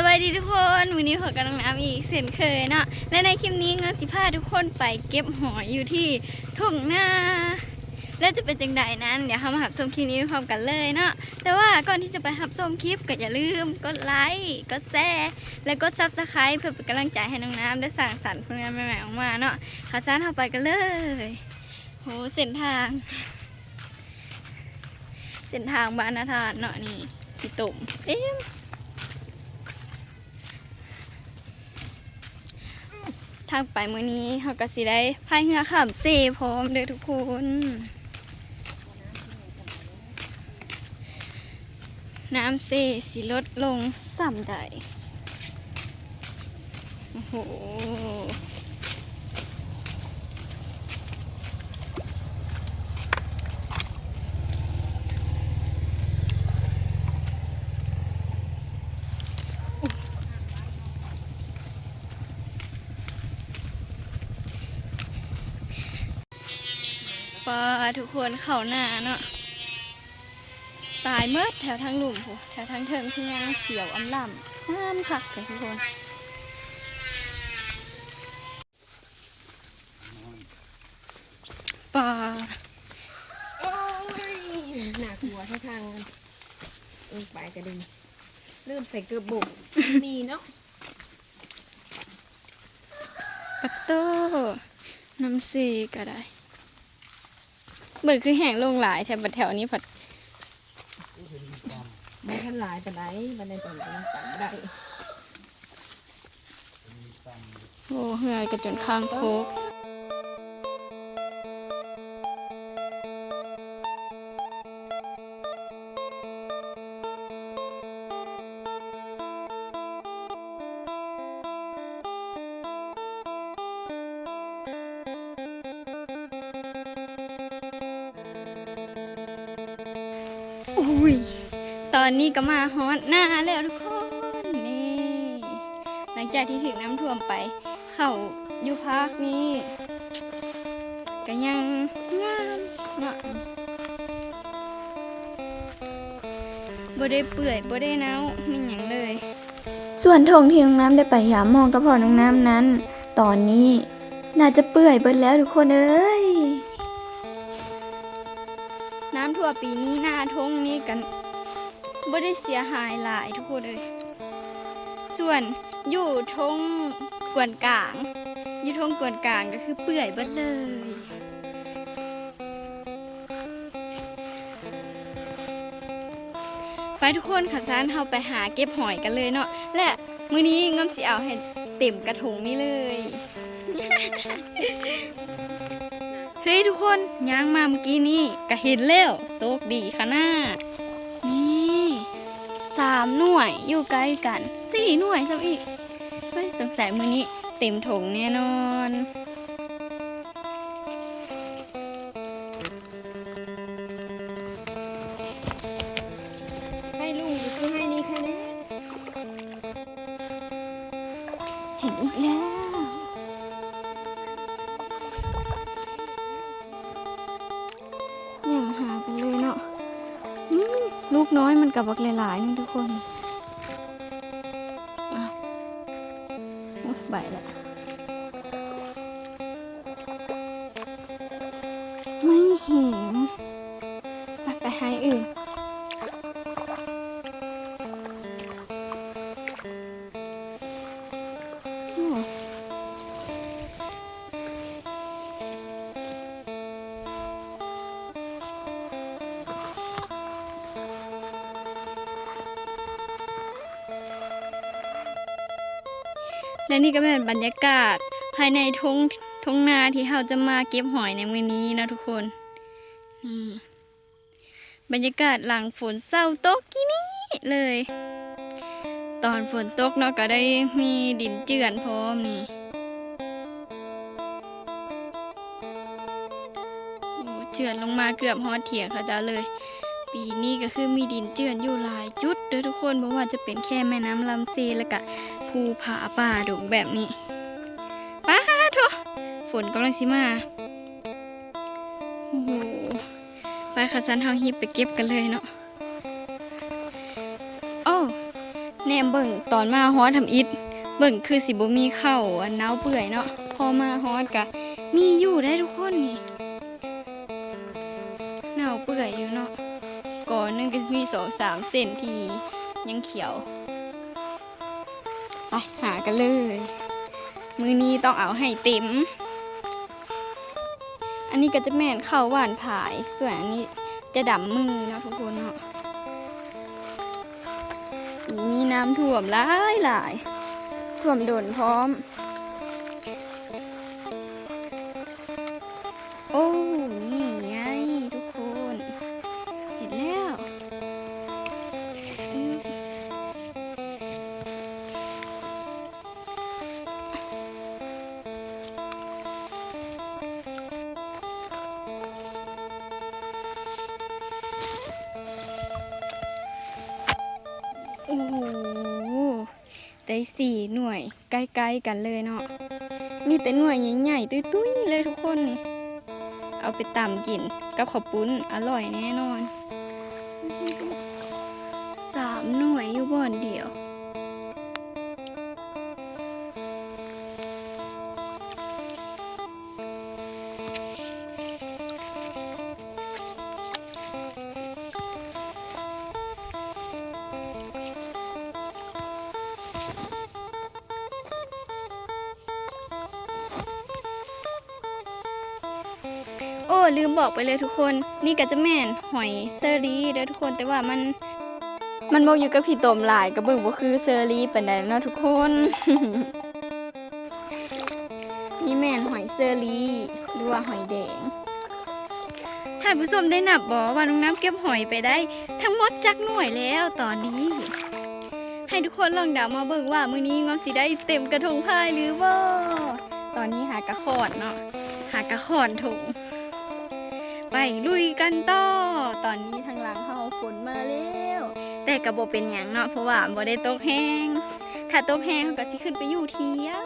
ສະບາຍດີທຸກຄົນ, ມື້ນີ້ພົບກັບນ້ອງນ້ຳອີກເຊັ່ນເຄີຍເນາະ ແລະ ໃນຄລິບນີ້ເງິນຊິພາທຸກຄົນໄປເກັບຫອຍຢູ່ທີ່ທົ່ງນາ ແລະ ຈະເປັນຈັ່ງໃດນັ້ນ ດຽວເຮົາມາຮັບຊົມຄລິບນີ້ໄປພ້ອມກັນເລີຍເນາະ. ແຕ່ວ່າກ່ອນທີ່ຈະໄປຮັບຊົມຄລິບ ກໍຢ່າລືມກົດໄລ, ກົດແຊ ແລະ ກົດ Subscribe ເພື່ອເປັນກຳລັງໃຈໃຫ້ນ້ອງນ້ຳໄດ້ສ້າງສັນຜົນງານໃໝ່ໆອອກມາເນາະ. ຂ້າຊັ້ນເຮົາໄປກັນເລີຍ. ໂຫ ເສັ້ນທາງ ເສັ້ນທາງບ້ານນາທາດເນາະ ນີ້ ຂີ້ຕົມເຕັມ. ທາງໄປມື້ນີ້ເຮົາກໍຊິໄດ້ພາຍເຮືອຂ້າມເຊພ້ອມເດີທຸກຄົນ. ນ້ຳເຊຊິລົດລົງສ່ຳໃດ? ໂອ້ໂຫ ປ້າ ທຸກຄົນ ເຂົ້ານາເນາະ. ຕາຍໝົດແຖວທາງລຸ່ມພຸ້ນ ແຖວທາງເທິງຄືຍັງຂຽວອຳລ່ຳ ງາມຄັກເດ້ທຸກຄົນ. ປາ ໂອ້ຍ ໜ້າກົວແທ້ທາງ ເອີ ໄປກະເດັນ ລືມໃສ່ເກີບບົກ ນີ້ເນາະ. ປະໂຕ ນ້ຳເຊກະໄດ້. ເບິ່ງຄືແຫ້ງລົງຫຼາຍແທ້ ບັດແຖວນີ້ພັດ ບໍ່ທັນຫຼາຍປານໃດ ບັດໃດຕອນນີ້ກຳລັງຕຳໄດ້. ໂອ້ ເຮືອກະຈົນຄາງໂຄກ. ອຸ້ຍ ຕອນນີ້ກໍມາຮອດນາແລ້ວທຸກຄົນ. ນີ້ ຫຼັງຈາກທີ່ຖືກນ້ຳຖ້ວມໄປ ເຂົ້າຢູ່ພາກນີ້ກໍຍັງງາມເນາະ ບໍ່ໄດ້ເປື່ອຍ ບໍ່ໄດ້ເນົ່າແມ່ນຫຍັງເລີຍ. ສ່ວນທົ່ງທີ່ນ້ອງນ້ຳໄດ້ໄປຢາມໝໍ້ກັບພໍ່ນ້ອງນ້ຳນັ້ນ ຕອນນີ້ໜ້າຈະເປື່ອຍເບິດແລ້ວທຸກຄົນເອີຍ. ນ້ຳຖ້ວມປີນີ້ນາທົ່ງນີ້ກໍບໍ່ໄດ້ເສຍຫາຍຫຼາຍທຸກຄົນເອີຍ. ສ່ວນຢູ່ທົ່ງກວນກາງ ຢູ່ທົ່ງກວນກາງກໍຄືເປື່ອຍເບິດເລີຍ. ໄປທຸກຄົນ ຄັນຊັ້ນເຮົາໄປຫາເກັບຫອຍກັນເລີຍເນາະ ແລະ ມື້ນີ້ເງິນຊິເອົາໃຫ້ເຕັມກະຖົງນີ້ເລີຍ. ເຮີ້ຍ ທຸກຄົນ ຍ່າງມາມື້ກີ້ນີ້ກະເຫັນແລ້ວ ໂຊກດີຂະໜາດ. ນີ້ ສາມໜ່ວຍ ຢູ່ໃກ້ກັນ ສີ່ໜ່ວຍຊ້ຳອີກ. ເຮີ້ຍ ສົງໄສມື້ນີ້ເຕັມຖົງແນ່ນອນ. ໃຫ້ລຸງຢູ່ຄືໃຫ້ນີ້ໃຄແນ່. ເຫັນອີກແລ້ວ ຍ່າງຫາກັນເລີຍເນາະ. ອືມ ລູກນ້ອຍມັນກະບັກຫຼາຍໆ ໜຶ່ງທຸກຄົນ. ອ້າວ ໂອ້ຍ ໃບລະ ໄມ້ແຫ້ງ. ໄປ ໄປໃຫ້ອື່ນ. ໂອ້ ແລະ ນີ້ກໍແມ່ນບັນຍາກາດພາຍໃນທົ່ງ ທົ່ງນາທີ່ເຮົາຈະມາເກັບຫອຍໃນມື້ນີ້ເນາະທຸກຄົນ. ນີ້ ບັນຍາກາດຫຼັງຝົນເຊົາຕົກກີ້ນີ້ເລີຍ. ຕອນຝົນຕົກເນາະ ກໍໄດ້ມີດິນເຈື່ອນພ້ອມນີ້. ໂອ້ ເຈື່ອນລົງມາເກືອບຮອດຖຽງເຂົາເຈົ້າເລີຍ. ປີນີ້ກໍຄືມີດິນເຈື່ອນຢູ່ຫຼາຍຈຸດເດີທຸກຄົນ, ບໍ່ວ່າຈະເປັນແຄມແມ່ນ້ຳລຳເຊ ແລ້ວກະພູຜາປ່າດົງແບບນີ້. ປາໂທ້ ຝົນກຳລັງຊິມາ. ໂອ້ໂຫ ໄປ ຄັນຊັ້ນເຮົາຮີບໄປເກັບກັນເລີຍເນາະ. ໂອ້ ແ ແນມເບິ່ງຕອນມາຮອດທຳອິດ ເບິ່ງຄືຊິບໍ່ມີເຂົ້າອັນເນົ່າເປື່ອຍເນາະ, ພໍມາຮອດກະມີຢູ່ໄດ໋ທຸກຄົນ. ນີ້ເນົ່າເປື່ອຍຢູ່ເນາະ, ກໍໜຶ່ງກໍຊິມີສອງສາມເສັ້ນທີ່ຍັງຂຽວ. ໄປຫາກັນເລີຍ, ມື້ນີ້ຕ້ອງເອົາໃຫ້ເຕັມ. ອັນນີ້ກໍຈະແມ່ນເຂົ້າຫວ່ານພາຍ, ສ່ວນອັນນີ້ຈະດຳມືເນາະທຸກຄົນເນາະ. ປີນີ້ນ້ຳຖ້ວມຫຼາຍໆ, ຖ້ວມດົນພ້ອມ. ໂອ້ ນີ້ໄງທຸກຄົນ, ເຫັນແລ້ວ. ອືມ ໂອ້ໂຫ ໄດ້ສີ່ໜ່ວຍໃກ້ໆກັນເລີຍເນາະ, ມີແຕ່ໜ່ວຍໃຫຍ່ໆຕຸ້ຍໆເລີຍທຸກຄົນ. ນີ້ ເອົາໄປຕຳກິນກັບເຂົ້າປຸ້ນ ອະລ່ອຍແນ່ນອນ. ສາມໜ່ວຍຢູ່ບ່ອນດຽວ. ໂອ້ ລືມບອກໄປເລີຍທຸກຄົນ, ນີ້ກໍຈະແມ່ນຫອຍເຊີຣີເດີທຸກຄົນ, ແຕ່ວ່າມັນ ມັນບໍ່ຢູ່ກັບຂີ້ຕົມຫຼາຍ ກໍເບິ່ງບໍ່ຄືເຊີຣີປານໃດເນາະທຸກຄົນ. ນີ້ແມ່ນຫອຍເຊີຣີ ຫຼືວ່າຫອຍແດງ. ທ່ານຜູ້ຊົມໄດ້ນັບບໍ່ວ່ານ້ອງນ້ຳເກັບຫອຍໄປໄດ້ທັງໝົດຈັກໜ່ວຍແລ້ວຕອນນີ້? ໃຫ້ທຸກຄົນລອງເດົາມາເບິ່ງວ່າມື້ນີ້ງອນຊິໄດ້ເຕັມກະທົງພາຍຫຼືບໍ່? ຕອນນີ້ຫາກະຄ້ອນເນາະ, ຫາກະຄ້ອນຖົງ. ໄປລຸຍກັນຕໍ່. ຕອນນີ້ທາງຫຼັງເຮົາຝົນມາແລ້ວ, ແຕ່ກໍບໍ່ເປັນຫຍັງເນາະ ເພາະວ່າບໍ່ໄດ້ຕົກແຮງ. ຖ້າຕົກແຮງເຮົາກໍຊິຂຶ້ນໄປຢູ່ຖຽງ.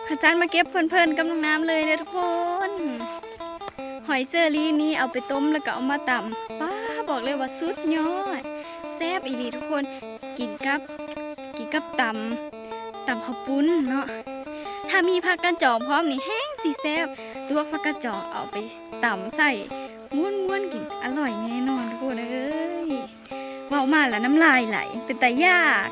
ຄັນຊັ້ນມາເກັບເພີນໆກັບນ້ອງນ້ຳເລີຍເດີທຸກຄົນ. ຫອຍເຊີຣີນີ້ເອົາໄປຕົ້ມແລ້ວກໍເອົາມາຕຳ, ປ້າ ບອກເລີຍວ່າສຸດຍອດ, ແຊບອີ່ຫຼີທຸກຄົນ. ກິນກັບ ກິນກັບຕຳ ຕຳເຂົ້າປຸ້ນເນາະ. ຖ້າມີຜັກກາດຈອງພ້ອມນີ້ແຮງຊິແຊບ, ລວກຜັກກາດຈອງເອົາໄປຕຳໃສ່ ມ່ວນໆກິນ ອະລ່ອຍແນ່ນອນທຸກຄົນເອີຍ. ເວົ້າມາລະນ້ຳລາຍໄຫຼ ເປັນຕາຢາກ.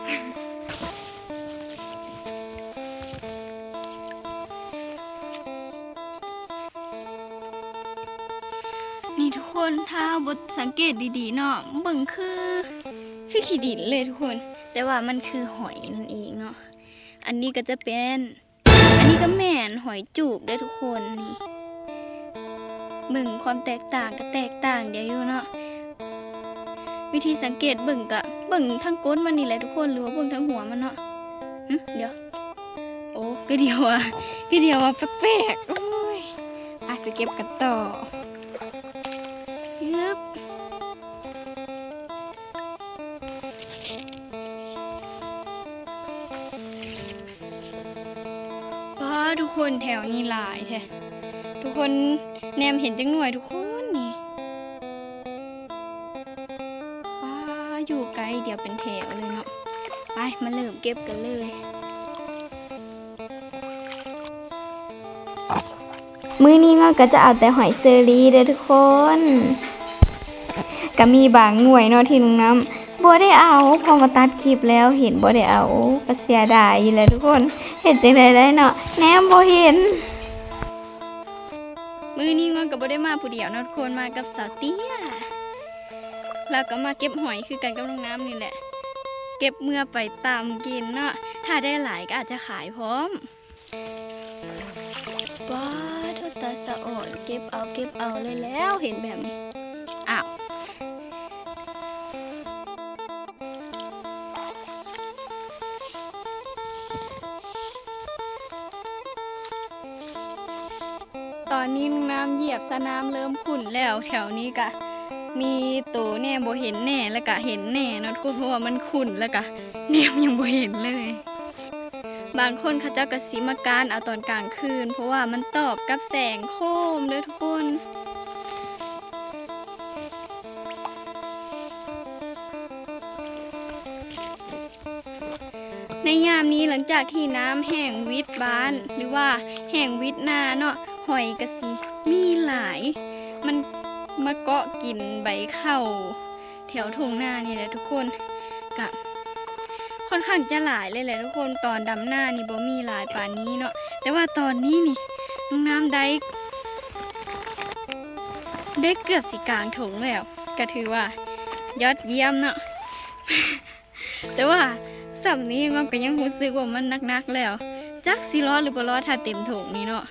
ນີ້ທຸກຄົນ ຖ້າເຮົາບໍ່ສັງເກດດີໆເນາະ ເບິ່ງຄື ຄືຂີ້ດິນເລີຍທຸກຄົນ, ແຕ່ວ່າມັນຄືຫອຍນັ້ນເອງເນາະ. ອັນນີ້ກໍຈະເປັນ ອັນນີ້ກໍແມ່ນຫອຍຈູບເດ້ທຸກຄົນ. ນີ້ ເບິ່ງຄວາມແຕກຕ່າງ ກໍແຕກຕ່າງດຽວຢູ່ເນາະ. ວິທີສັງເກດເບິ່ງ ກະເບິ່ງທາງກົ້ນມັນນີ້ແຫຼະທຸກຄົນ ຫຼືວ່າເບິ່ງທາງຫົວມັນເນາະ. ຫຶ ດຽວ ໂອ້ ຄືດຽວວ່າ ຄືດຽວວ່າແປກໆ. ໂອ້ຍ ໄປ ໄປເກັບກັນຕໍ່. ຮຶບ ປ້າ ທຸກຄົນ ແຖວນີ້ຫຼາຍແທ້. ທຸກຄົນແນມເຫັນຈັກໜ່ວຍທຸກຄົນນີ້? ປ້າ ຢູ່ໃກ້ດຽວເປັນແຖວເລີຍເນາະ. ໄປ ມາເລີ່ມເກັບກັນເລີຍ. ມື້ນີ້ເນາະ ກໍຈະເອົາແຕ່ຫອຍເຊີຣີເດີທຸກຄົນ. ກໍມີບາງໜ່ວຍເນາະທີ່ນ້ອງນ້ຳບໍ່ໄດ້ເອົາ ເພາະວ່າຕັດຄລິບແລ້ວເຫັນບໍ່ໄດ້ເອົາ ກໍເສຍດາຍຢູ່ແຫຼະທຸກຄົນ. ເຮັດຈັ່ງໃດໄດ້ເນາະ ແນມບໍ່ເຫັນ. ມື້ນີ້ງອນກໍບໍ່ໄດ້ມາຜູ້ດຽວເນາະທຸກຄົນ ມາກັບສາວເຕ້ຍ. ລາວກໍມາເກັບຫອຍຄືກັນກັບນ້ອງນ້ຳນີ້ແຫຼະ ເກັບເມືອໄປຕຳກິນເນາະ. ຖ້າໄດ້ຫຼາຍກໍອາດຈະຂາຍພ້ອມ. ປ້າໂທ້ ຕາສະອອນ ເກັບເອົາ ເກັບເອົາເລີຍແລ້ວ ເຫັນແບບນີ້. ອ້າວ ຕອນນີ້ນ້ອງນ້ຳຢຽບສະນ້ຳເລີ່ມຂຸ້ນແລ້ວ. ແຖວນີ້ກະມີໂຕແນ່ບໍ່ເຫັນແນ່ ແລ້ວກະເຫັນແນ່ເນາະທຸກຄົນ ເພາະວ່າມັນຂຸ້ນ ແລ້ວກະແນມຍັງບໍ່ເຫັນເລີຍ. ບາງຄົນເຂົາເຈົ້າກໍຊິມາການເອົາຕອນກາງຄືນ ເພາະວ່າມັນຕອບກັບແສງໂຄມເດີທຸກຄົນ. ໃນຍາມນີ້ ຫຼັງຈາກທີ່ນ້ຳແຫ້ງວິດບ້ານ ຫຼືວ່າແຫ້ງວິດນາເນາະ ຫອຍກໍຊິມີຫຼາຍ ມັນມາເກາະກິນໃບເຂົ້າແຖວທົ່ງນານີ້ແຫຼະທຸກຄົນ. ກະຄ່ອນຂ້າງຈະຫຼາຍເລີຍແຫຼະທຸກຄົນ. ຕອນດຳນານີ້ບໍ່ມີຫຼາຍປານນີ້ເນາະ ແຕ່ວ່າຕອນນີ້ນີ້ ນ້ອງນ້ຳໄດ້ ໄດ້ເກືອບຊິກາງຖົງແລ້ວ ກະຖືວ່າຍອດຢ້ຽມເນາະ. ແຕ່ວ່າສ່ຳນີ້ມັນກໍຍັງຮູ້ສຶກວ່າມັນໜັກໆແລ້ວ ຈັກຊິລອດຫຼືບໍ່ລອດຖ້າເຕັມຖົງນີ້ເນາະ.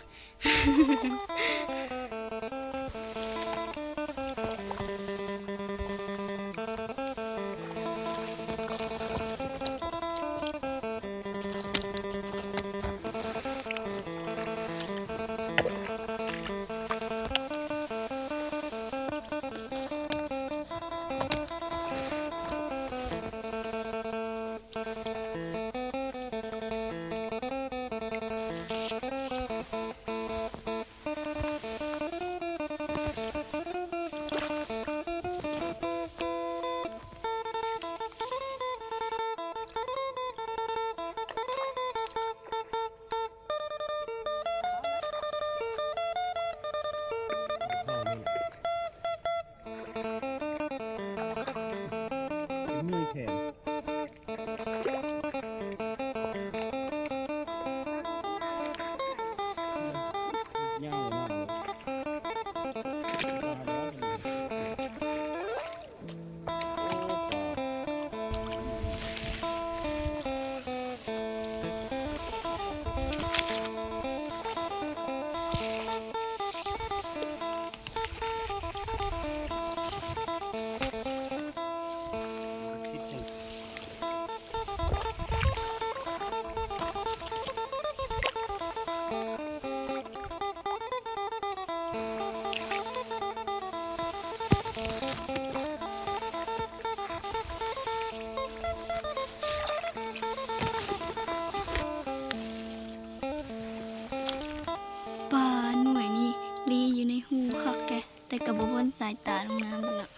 ປາໜ່ວຍນີ້ລີ້ຢູ່ໃນຮູຄັກແທ້ ແຕ່ກໍບໍ່ພົ້ນສາຍຕານ້ອງນ້ຳດອກເນາະ.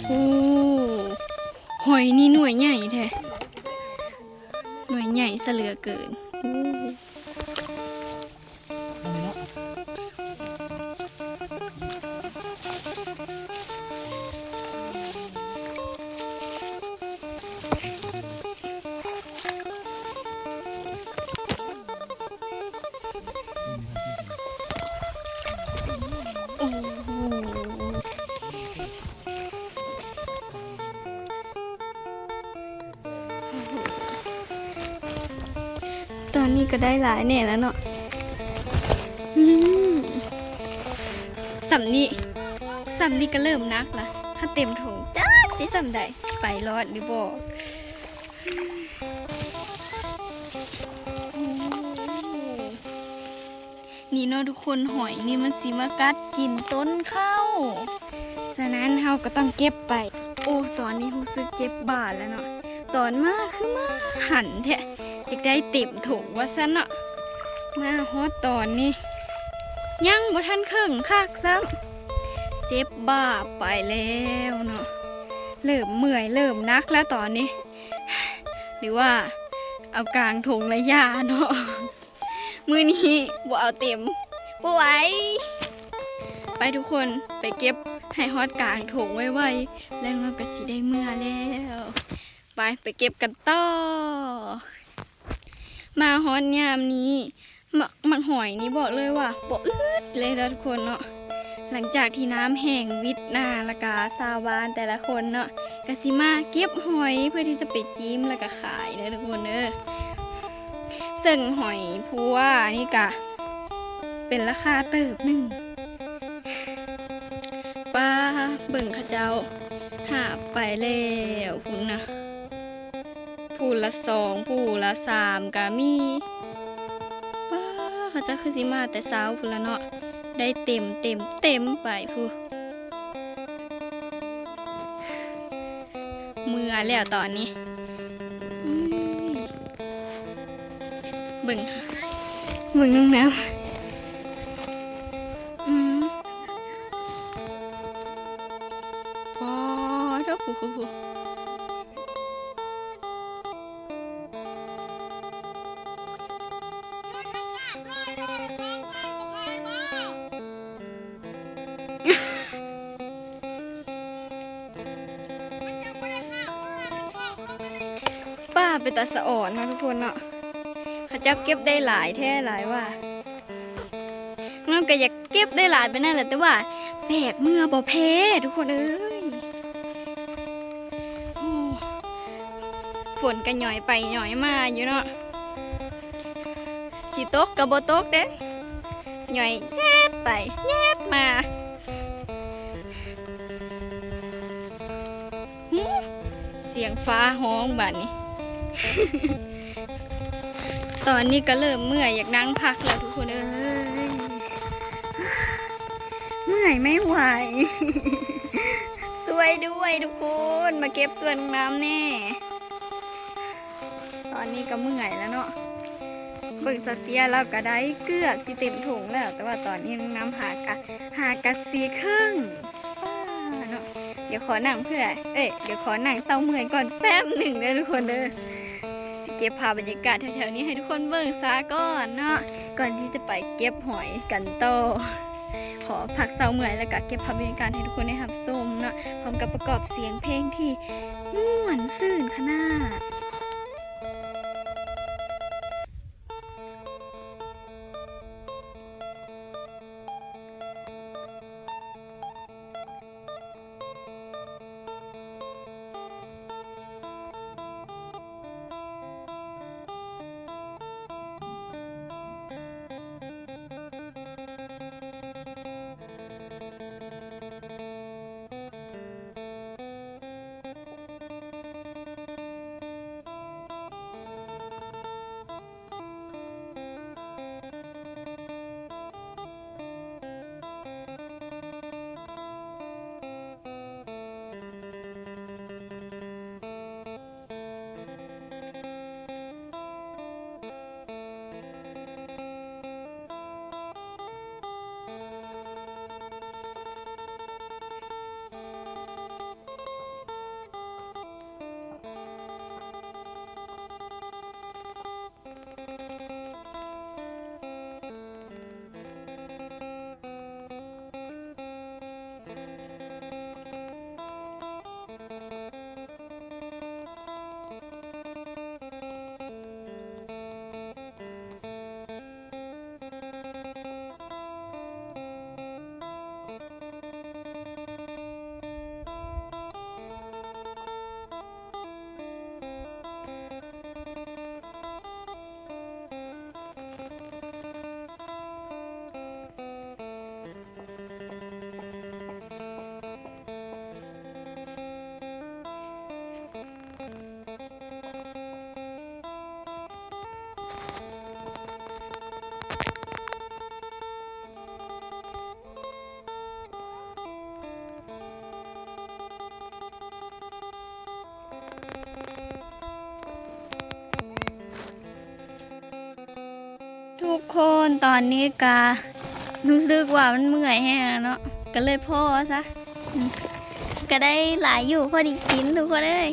ໂອ້ ຫອຍນີ້ໜ່ວຍໃຫຍ່ແທ້ ໜ່ວຍໃຫຍ່ຊະເຫຼືອເກີນ. ໂອ້ ໂອ້ໂຫ ຕອນນີ້ກໍໄດ້ຫຼາຍແດ່ແລ້ວເນາະ. ອືມ ສ່ຳນີ້ ສ່ຳນີ້ກໍເລີ່ມໜັກລະ ຖ້າເຕັມຖົງຈັກຊິສ່ຳໃດ ໄປລອດຫຼືບໍ່. ນີ້ເນາະທຸກຄົນ ຫອຍນີ້ມັນຊິມາກັດກິນຕົ້ນເຂົ້າ ສະນັ້ນເຮົາກໍຕ້ອງເກັບໄປ. ໂອ້ ຕອນນີ້ຮູ້ສຶກເຈັບບ່າແລ້ວເນາະ ຕອນມາຄືມາຫັນແທ້ ຢາກໄດ້ເຕັມຖົງວ່າຊັ້ນເນາະ. ມາຮອດຕອນນີ້ຍັງບໍ່ທັນເຄິ່ງຄັກຊ້ຳ ເຈັບບ່າໄປແລ້ວເນາະ ເລີ່ມເມື່ອຍເລີ່ມໜັກແລ້ວຕອນນີ້ ຫຼືວ່າເອົາກາງຖົງລະຢ່າເນາະ. ມື້ນີ້ບໍ່ເອົາເຕັມ ບໍ່ໄຫວ. ໄປທຸກຄົນ ໄປເກັບໃຫ້ຮອດກາງຖົງໄວໆ ແລ້ວເຮົາກໍຊິໄດ້ເມືອແລ້ວ. ໄປ ໄປເກັບກັນຕໍ່. ມາຮອດຍາມນີ້ ໝາກ ໝາກຫອຍນີ້ບອກເລີຍວ່າບໍ່ອຶດເລີຍເນາະທຸກຄົນເນາະ. ຫຼັງຈາກທີ່ນ້ຳແຫ້ງວິດນາ ແລ້ວກະຊາວບ້ານແຕ່ລະຄົນເນາະ ກະຊິມາເກັບຫອຍເພື່ອທີ່ຈະໄປຈິ້ມ ແລ້ວກະຂາຍເດີທຸກຄົນເດີ. ເຊິ່ງຫອຍພູວານີ້ກະເປັນລາຄາເຕີບໜຶ່ງ. ປ້າ ເບິ່ງເຂົາເຈົ້າຫາບໄປແລ້ວພຸ້ນນະ. ຜູ້ລະສອງ ຜູ້ລະສາມກະມີ. ປ້າ ເຂົາເຈົ້າຄືຊິມາແຕ່ເຊົ້າພຸ້ນລະເນາະ ໄດ້ເຕັມ ເຕັມ ເຕັມໄປພຸ້ນ. ເມື່ອ ມາແລ້ວຕອນນີ້ ເບິ່ງ ເບິ່ງນ້ອງນ້ຳ ອືມ ໂອ້ ໂທ້ ປ້າ ເປັນຕາສະອອນເນາະທຸກຄົນເນາະ ເຂົາເຈົ້າເກັບໄດ້ຫຼາຍແທ້ຫຼາຍວ່າ ນ້ອງກໍຢາກເກັບໄດ້ຫຼາຍປານນັ້ນແຫຼະ ແຕ່ວ່າແບກເມືອບໍ່ແພ້ທຸກຄົນເອີຍ ໂອ້ ຝົນກໍຫຍ້ອຍໄປຫຍ້ອຍມາຢູ່ເນາະ ຊິຕົກກໍບໍ່ຕົກເດ້ ຫຍ້ອຍແຍດໄປແຍດມາ ຫື ສຽງຟ້າຮ້ອງບາດນີ້ ຕອນນີ້ກໍເລີ່ມເມື່ອຍ ຢາກນັ່ງພັກແລ້ວທຸກຄົນເອີຍ ເມື່ອຍໄມ່ໄຫວ ຊ່ວຍດ້ວຍທຸກຄົນ ມາເກັບຊ່ວຍນ້ອງນ້ຳແດ່. ຕອນນີ້ກໍເມື່ອຍແລ້ວເນາະ ເບິ່ງສາວເຕ້ຍລາວກໍໄດ້ເກືອບຊິເຕັມຖົງແລ້ວ ແຕ່ວ່າຕອນນີ້ນ້ອງນ້ຳຫາກະ ຫາກະສີ່ເຄິ່ງ ປ້າເນາະ ດຽວຂໍນັ່ງເພື່ອ ເອີຍ ດຽວຂໍນັ່ງເຊົາເມື່ອຍກ່ອນແປັບໜຶ່ງເດີທຸກຄົນເດີ ຊິເກັບພາບບັນຍາກາດແຖວໆນີ້ໃຫ້ທຸກຄົນເບິ່ງຊະກ່ອນເນາະ ກ່ອນທີ່ຈະໄປເກັບຫອຍກັນຕໍ່ ຂໍພັກເຊົາເມື່ອຍ ແລ້ວກະເກັບພາບບັນຍາກາດໃຫ້ທຸກຄົນໄດ້ຮັບຊົມເນາະ ພ້ອມກັບປະກອບສຽງເພງທີ່ມ່ວນຊື່ນຂະໜາດ. ທຸກຄົນ ຕອນນີ້ກະຮູ້ສຶກວ່າມັນເມື່ອຍແຮງເນາະ ກະເລີຍພໍຊະ ອືມ ກະໄດ້ຫຼາຍຢູ່ ພໍດີກິນທຸກຄົນເອີຍ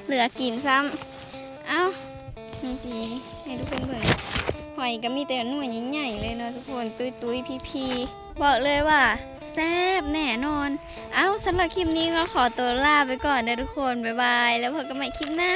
ເຫຼືອກິນຊ້ຳ ເອົ້າ ຈັ່ງຊີ້ໃຫ້ທຸກຄົນເບິ່ງ ຫອຍກະມີແຕ່ໜ່ວຍໃຫຍ່ໆເລີຍເນາະທຸກຄົນ ຕຸ້ຍໆພີ່ໆ ບອກເລີຍວ່າແຊບແນ່ນອນ ເອົ້າ ສຳລັບຄລິບນີ້ກໍຂໍຕົວລາໄປກ່ອນເດີທຸກຄົນ ບາຍບາຍ ແລ້ວພົບກັນໃໝ່ຄລິບໜ້າ.